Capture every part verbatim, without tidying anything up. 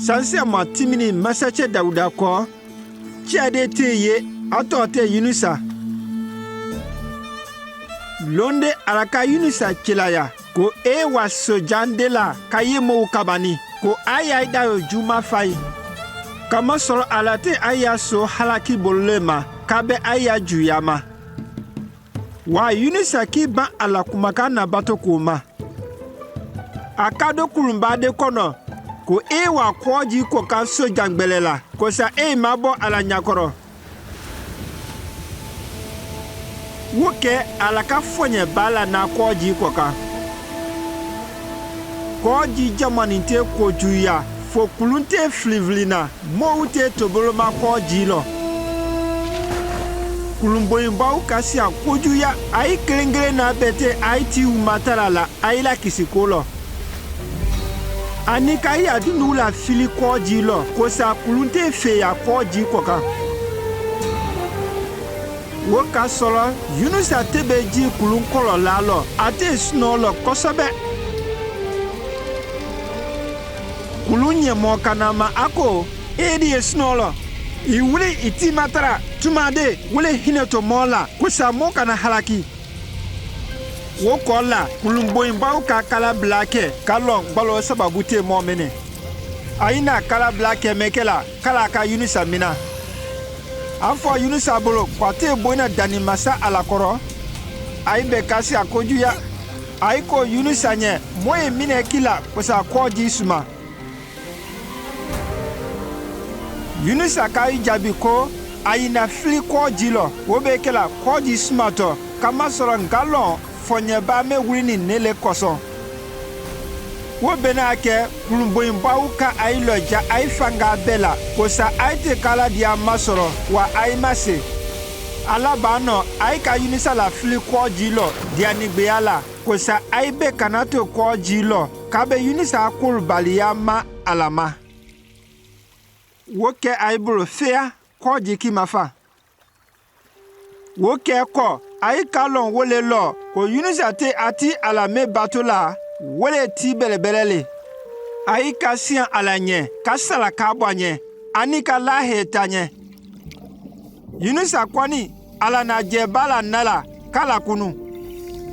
Sansea mọ timini Masacɛ Dawuda kọ, tiade tee ye, atote Yunusa. Loonde alaka Yunusa ci laya, ko ewa sojande la ka ye mowu kabani, ko aya idayo juma fai. Kama sọlọ ala tee aya so halaki bolo le ma, ka be aya ju ya ma. Wa Yunusa ki ban ala kumaka na bato ko ma. Akado kulumba de kọnọ, ko ewa kọji kọkan soja gbele la, ko sa ei ma bọ ala nyakọrọ. Wokẹ ala ka fọnyẹ baala na kọji kọkan. Kọji jamani tee koju ya, fo kulun tee filifili na, mowu tee toboloma kọji lọ. Kulun boyin bawu ka sia koju ya, ai kelengele na be tee ai ti wu matala la, ai lakisi ko lọ. Ani ka ya dundugu la fili kọji lọ, ko sa kulun tee feya kọji kọkan. Wokẹ sọlọ, Yunusa tebe ji kulun kọlọ la lọ, atee sunọlọ kọsọbẹ. Kulun nyẹ mọ kana ma ako, eedi esunọlọ. Iwuli iti matara, tumade, wole hine to mọ la, ko sa mọ kana halaki. Wokọ la, kulun boyin bawu ka kala blake, ka lọn gbalo sababu tee mọ mene. Aina kala blake mekela, kala ka Yunusa mina. Afọ Yunusa bolo, ko atee boyin na dani masa ala kọrọ. Ai be ka sia koju ya. Ai ko Yunusa nyẹ, moye mine kila, ko sa kọji suma. Yunusa ka ijabi ko, aina fili kọji lọ, wo be kela kọji suma to, kama sọlọ nga lọn, fọnyẹ ba me wuli ni nele kọsọ. Wo be na ke, kulun boyin bawu ka ai lọja ai fanga be la, ko sa ai tee kala dia ma sọlọ, wa ai ma se. Ala ba nọ, ai ka Yunusa la fili kọji lọ, dia ni gbeya la, ko sa ai be kana to kọji lọ, ka be Yunusa kulubali ya ma ala ma. Wokẹ ai bolo fea, kọji ki ma fa. Wokẹ kọ, ai ka lọn wole lọ, ko Yunusa tee ati ala me bato la, wole ti belebelele. Ai ka sia ala nyẹ, ka sala ka bwa nyẹ, ani ka lahe ta nyẹ. Yunusa kwani, ala na jẹ baala nala, ka la kunu.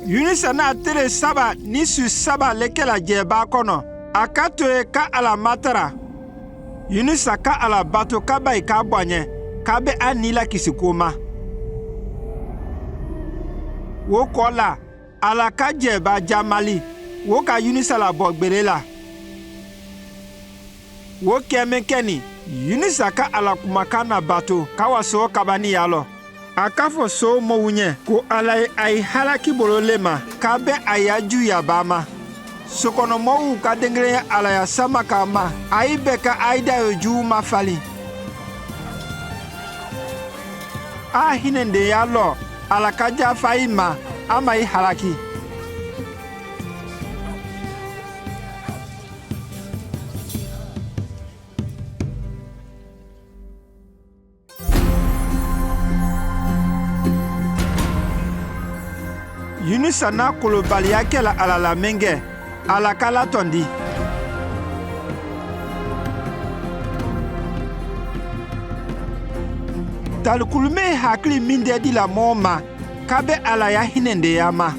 Yunusa na tele saba ni su saba lekela jẹ ba kọnọ, aka toye ka ala matara. Yunusa ka ala bato ka bai ka bwa nyẹ, ka be ani lakisi ko ma. Wokọ la, ala ka jẹ ba ja mali, wo ka Yunusa la bọ gbele la. Wokẹ mekẹni, Yunusa ka ala kumaka na bato, ka wa so kabani ya lọ. Aka fo so mowu nyẹ, ko ala e ai halaki bolo le ma, ka be aya ju ya ba ma. Sokọnọ mowu ka dengere ala ya sama ka ma, ai be ka ai dayo ju ma fali. A hinende ya lọ, ala ka ja fai ma, a ma i halaki. Yunusa na kulubali ya kela ala la menge, ala ka la tọndi. Tali kulme hakili mindedi la mo ma, ka be ala ya hinende ya ma.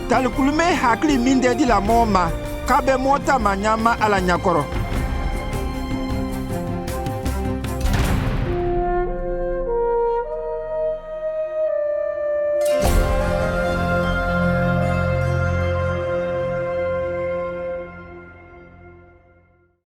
Tali kulme hakili mindedi la mo ma, ka be mo tama nyama ala nyakọrọ.